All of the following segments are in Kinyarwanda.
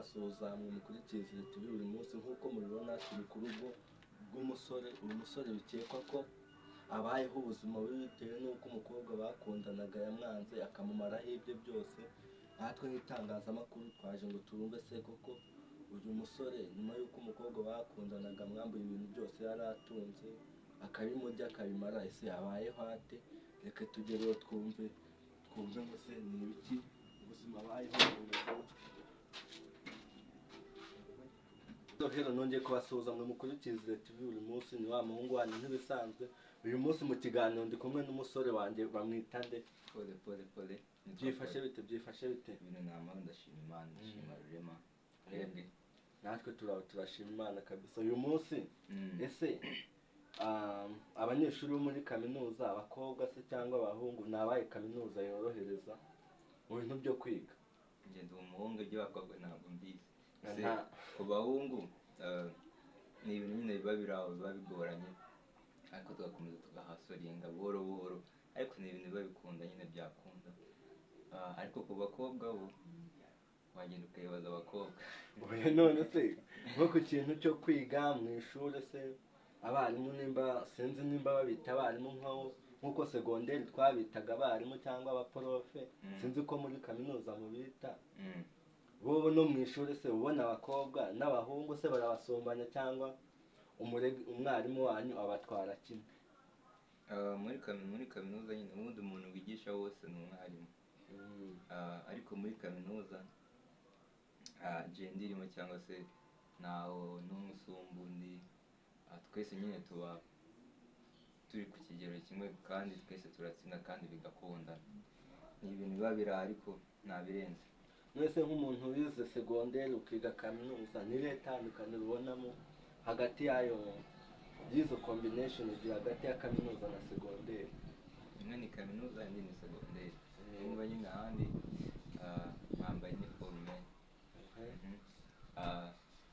Kubasuhuza mwe mukurikiye Izere TV buri munsi. Nk'uko mubibona, turi ku rugo rw'umusore. Uyu musore bikekwa ko abayeho ubuzima bubi bitewe n'uko umukobwa bakundanaga yamwanze, akamumaraho ibye byose. Natwe nk'itangazamakuru twaje ngo turumve se koko uyu musore, nyuma y'uko umukobwa bakundanaga mwambuye ibintu byose yari atunze, akabimurya akabimara, ese abayeho ate? Reka tugereyo twumve ngo se ni ibiki, ubuzima abayeho bumeze bute. Hero, nongeye kubasuhuza mwe mukurikiye Izere TV buri munsi. Ni wa muhungu wanyu nk'ibisanzwe. Uyu munsi mu kiganiro ndi kumwe n'umusore wanjye. Bamwita nde? Pole pole pole. Byifashe bite? Byifashe bite? Ibintu ni amahoro, ndashima Imana, ndashima Rurema. Twebwe Natwe turashima Imana kabisa uyu munsi. Ese abanyeshuri bo muri kaminuza, abakobwa se cyangwa abahungu, ni abahe kaminuza yorohereza mu bintu byo kwiga? Njye ndi umuhungu, iby'abakobwa ntabwo mbizi. Se, ku bahungu ni ibintu nyine biba biri aho, biba bigoranye, ariko tugakomeza tugahustlinga buhoro buhoro, ariko ni ibintu biba bikunda nyine, byakunda. Ariko ku bakobwa bo wagenda ukayibaza abakobwa. Oya, none se nko ku kintu cyo kwiga mu ishuri se, abarimu, nimba sinzi nimba babita abarimu nk'uko segonderi twabitaga abarimu cyangwa abaporofe, sinzi ko muri kaminuza mubita, bo no mu ishuri se ubona abakobwa n'abahungu se barabasumbanya, cyangwa umwarimu wanyu abatwara kimwe? Muri kaminuza nyine ubundi umuntu wigisha wose ni umwarimu. Ariko muri kaminuza gender irimo cyangwa se ntawo n'umwe usumba undi. Twese nyine tuba turi ku kigero kimwe kandi twese turatsinda kandi bigakunda. Ni ibintu biba biri aho, ariko nta birenze. Mwese nk'umuntu wize segonderi ukiga kaminuza, ni irihe tandukaniro ubonamo hagati yayo, y'izo combination ebyiri, hagati ya kaminuza na segonderi? Imwe ni kaminuza, indi ni segonderi. Niba nyine ahandi bambaye iniforume.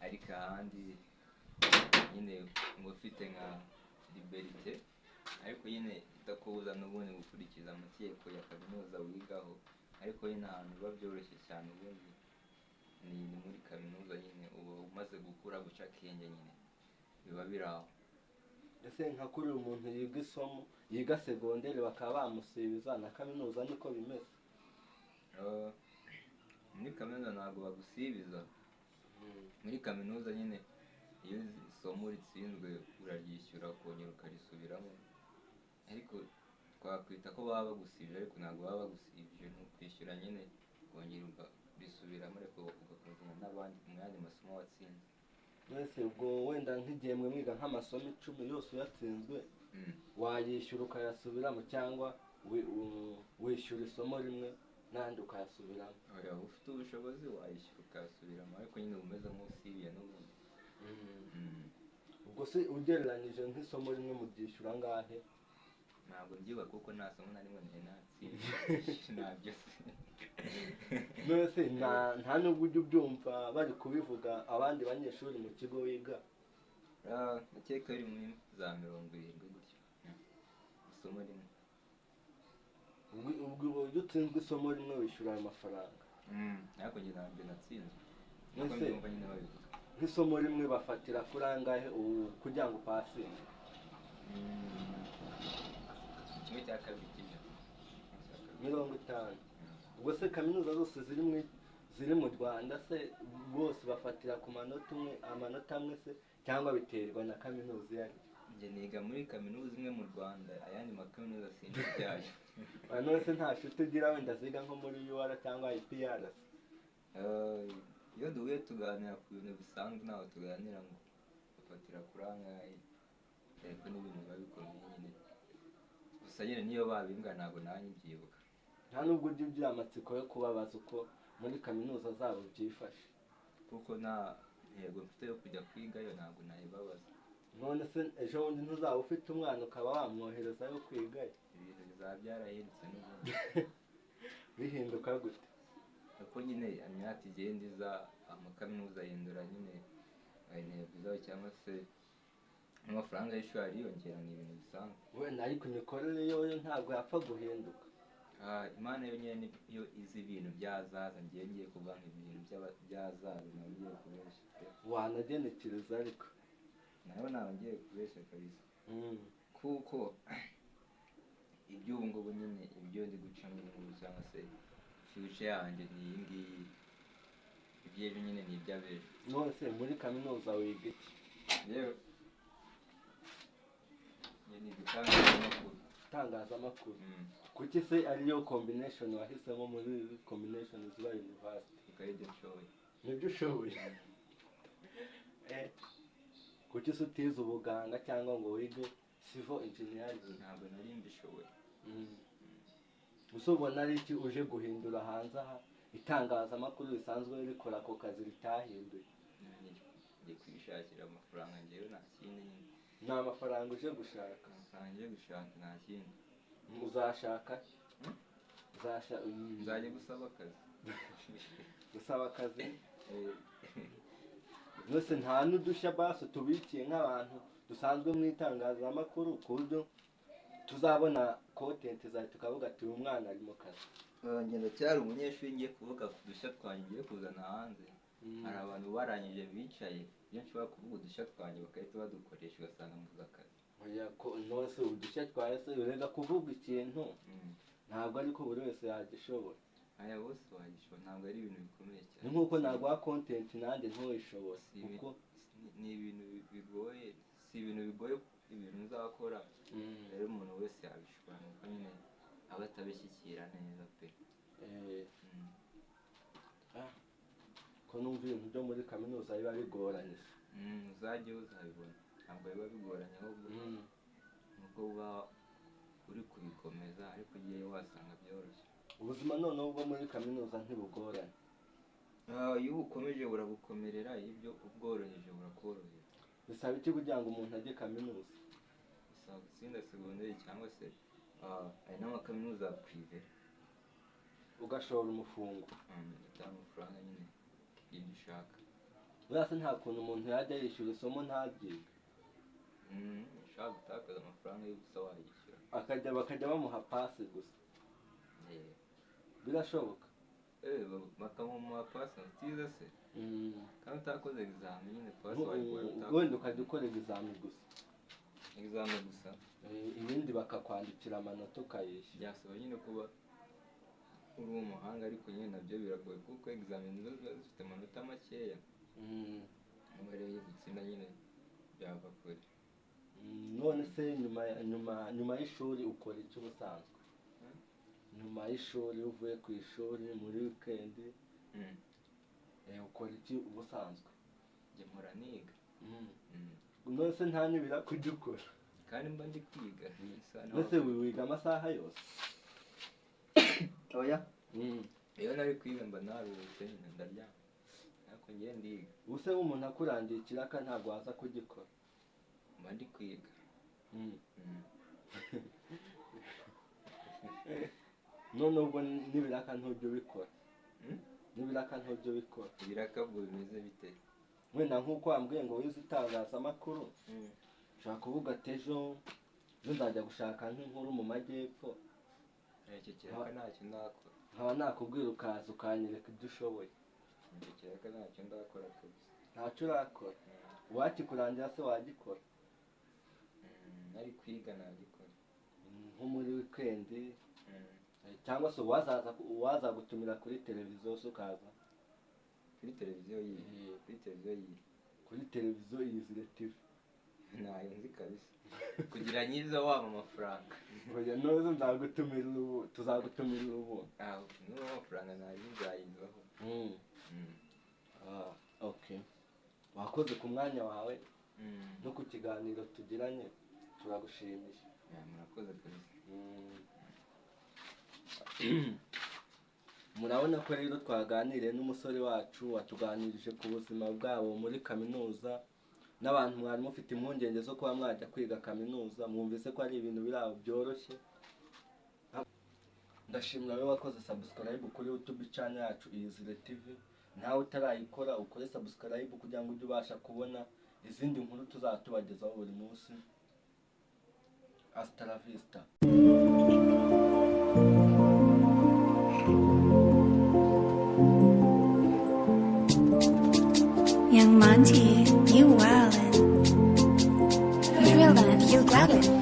Ariko ahandi nyine uba ufite nka liberté, ariko nyine itakubuza n'ubundi gukurikiza amategeko ya kaminuza wigaho. Ariko nyine ahantu biba byoroshye cyane ubundi ni muri kaminuza nyine, uba umaze gukura, guca akenge nyine biba biri aho. Ese nka kuri uyu muntu yiga isomo, yiga segonderi bakaba bamusibiza, na kaminuza niko bimeze? Muri kaminuza ntabwo bagusibiza. Muri kaminuza nyine iyo isomo ritsinzwe uraryishyura, ukongera ukarisubiramo, ariko twakwita ko baba bagusibije, ariko ntabwo baba bagusibije, ni ukwishyura nyine ukongera ukarisubiramo, ariko ugakomezanya n'abandi mu yandi masomo watsinze. Mwese ubwo wenda nk'igihembwe mwiga nk'amasomo 10 yose, uyatsinzwe wayishyura ukayasubiramo, cyangwa wishyura isomo rimwe n'andi ukayasubiramo? Oya, ufite ubushobozi wayishyura ukayasubiramo, ariko nyine uba umeze nk'usibiye n'ubundi. Ubwo se ugereranyije nk'isomo rimwe muryishyura angahe? Ntabwo mbyibuka kuko nta somo na rimwe nari natsinze, ntabyo se. None se nta nubwo ujya ubyumva bari kubivuga abandi banyeshuri mu kigo wiga? Ndakeka biri muri za 70 gutyo isomo rimwe. Ubwo iyo utsinzwe isomo rimwe wishyura ayo mafaranga? Ariko njye ntabyo natsinzwe nkuko Ese mbyumva nyine babivuga. nk'isomo rimwe bafatira kuri angahe ubu kugira ngo upasinge? Kimwe cya kabiri cy'ijana, kimwe cya kabiri. 50. Ubwo se kaminuza zose ziri mu Rwanda se bose bafatira ku manota umwe, amanota amwe se, cyangwa biterwa na kaminuza iyo ari yo? Njye niga muri kaminuza imwe mu Rwanda, ayandi makaminuza sinzi ibyayo. None se nta nshuti ugira wenda ziga nko muri UR cyangwa IPRC? Iyo duhuye tuganira ku bintu bisanzwe, ntabwo tuganira ngo bafatira kuri angahe, ariko n'ibintu biba bikomeye nyine. Gusa nyine niyo babimbwa ntabwo nanjye mbyibuka. Nta nubwo ujya ugira amatsiko yo kubabaza uko muri kaminuza zabo byifashe? Kuko nta ntego mfite yo kujya kwigayo, ntabwo nayibabaza. None se ejo bundi ntuzaba ufite umwana ukaba wamwoherezayo kwigayo? Ibintu bizaba byarahindutse n'ubundi. Bihinduka gute? Uko nyine imyaka igenda iza, amakaminuza ahindura nyine intego zayo, cyangwa se amafaranga y'ishuri ariyongera, ni ibintu bisanzwe. Wenda ariko imikorere yoyo ntabwo yapfa guhinduka. Imana yo nyine niyo izi ibintu by'ahazaza. Ngiye kuvuga ibintu by'ahazaza, ntabwo ngiye kubeshya pe. Wanagenekereza ariko. Nawe ntabwo ngiye kubeshya kabisa, kuko iby'ubu ngubu nyine, ibyo ndi gucamo ubu ngubu cyangwa se future yanjye ni iyi ngiyi, iby'ejo nyine ni iby'abejo. None se muri kaminuza wiga iki? Yewe, njye niga itangazamakuru. Itangazamakuru? Kuki se ariyo combination wahisemo muri combination ziba university? Kuko aribyo nshoboye. Nibyo ushoboye? Kuki se utize ubuganga cyangwa ngo wige civil engineering? Ntabwo nari mbishoboye. Gusa ubona ari iki uje guhindura hanze aha itangazamakuru risanzwe rikora ako kazi ritahinduye? Ngiye kwishakira amafaranga njyewe, nta kindi nyine. Ni amafaranga uje gushaka? Amafaranga ngiye gushaka, nta kindi. Uzashaka? Hmm? Uzasha Nzajya gusaba akazi. Gusaba akazi? Eh. Nose nta n'udushya basi tubikiye nk'abantu dusanzwe mu itangazamakuru, ku buryo tuzabona content zawe tukavuga ati: "Uyu mwana ari mu kazi"? Njye ndacyari umunyeshuri. Ngiye kuvuga ku dushya twanjye ngiye kuzana hanze, hari abantu barangije bicaye. Iyo nshobora kuvuga udushya twanjye bagahita badukoresha, ugasanga mvuze akazi. Oya, ko nose udushya twawe se, urega kuvuga ikintu ntabwo ariko buri wese yagishobora. Aya, bose wagishobora, ntabwo ari ibintu bikomeye cyane. Ni nk'uko naguha content nanjye ntuyishobore. Si kuko ni ibintu bigoye, si ibintu bigoye ibintu nzakora. Rero umuntu wese yabishobora, nuko nyine aba atabishyikira neza pe. Ah, ko numva ibintu byo muri kaminuza biba bigoranye se? Uzajye uzabibona, ntabwo biba bigoranye, ahubwo nuko uba uri kubikomeza, ariko ugiyeyo wasanga byoroshye. Ubuzima noneho bwo muri kaminuza ntibugoranye? Ah, iyo ubukomeje buragukomerera, iyo ibyo ubworoheje burakorohera. Bisaba iki kugira ngo umuntu ajye kaminuza? Bisaba gutsinda segonderi cyangwa se hari n'amakaminuza ya privé. Ugashora umufungo. Ugatanga amafaranga nyine y'ibyo ushaka. Buriya se nta kuntu umuntu yajya yishyura isomo ntaryige? Ushaka gutakaza amafaranga y'ubusa wayishyura. Bakajya bamuha pasi gusa? Eh. Birashoboka? Bakamuha pasi nziza se kandi utakoze examen nyine, pasi wayikora utakoze. Wenda ukajya ukora examen gusa. Examen gusa. Ibindi bakakwandikira amanota ukayishyura. Byasaba nyine kuba uri umuhanga, ariko nyine nabyo biragoye kuko examen nizo ziba zifite amanota makeya. Niba rero iyo gutsinda nyine byava kure. None se nyuma y'ishuri ukora iki ubusanzwe? Hmm? Nyuma y'ishuri, iyo uvuye ku ishuri muri weekend, ukora iki ubusanzwe? Njye mpora niga. None se nta n'ibira kujya ukora? Kandi mba ndi kwiga isa naho. None se wiga amasaha yose? Oya, iyo nari kwiga mba naruhutse nyine, ndaryama, ariko njye ndiga. Ubu se nk'umuntu akurangiye ikiraka ntabwo waza kugikora? Mba ndi kwiga. None ubwo n'ibiraka ntujya ubikora? Hmm? N'ibiraka ntujya ubikora? Ibiraka ubwo bimeze bite? Wenda nk'uko wambwiye ngo wize itangazamakuru, ushobora kuvuga ati: "Ejo ejo nzajya gushaka nk'inkuru mu majyepfo." Icyo kiraka ntacyo ndakora. Nkaba nakubwira ukaza ukanyereka ibyo ushoboye. Icyo kiraka ntacyo ndakora kabisa. Ntacyo urakora? Uwakikurangira se wagikora? Nari kwiga nagikora. Nko muri weekend, cyangwa se uwazagutumira kuri televiziyo se ukaza? Kuri televiziyo yihe? Kuri televiziyo yihe? Kuri televiziyo Iyizire TV. Ntayo nzi kabisa. Kugira nyiza waba amafaranga. Oya, noze nzagutumira ubu, tuzagutumira ubu. Ah, nuba amafaranga ntayo nzayizaho. Ah, okay, wakoze ku mwanya wawe no ku kiganiro tugiranye, turagushimiye. Yeah, murakoze kabisa. Murabona ko rero twaganiriye n'umusore wacu watuganirije ku buzima bwabo muri kaminuza. N'abantu mwari mufite impungenge zo kuba mwajya kwiga kaminuza, mwumvise ko ari ibintu biri aho byoroshye. Ndashimira wowe wakoze subscribe kuri YouTube channel yacu Iyizire TV. Nawe utarayikora, ukore subscribe kugira ngo ujye ubasha kubona izindi nkuru tuzaba tubagezaho buri munsi. Hasta la vista. Young Monty, you wildin'. Drillin', you got it.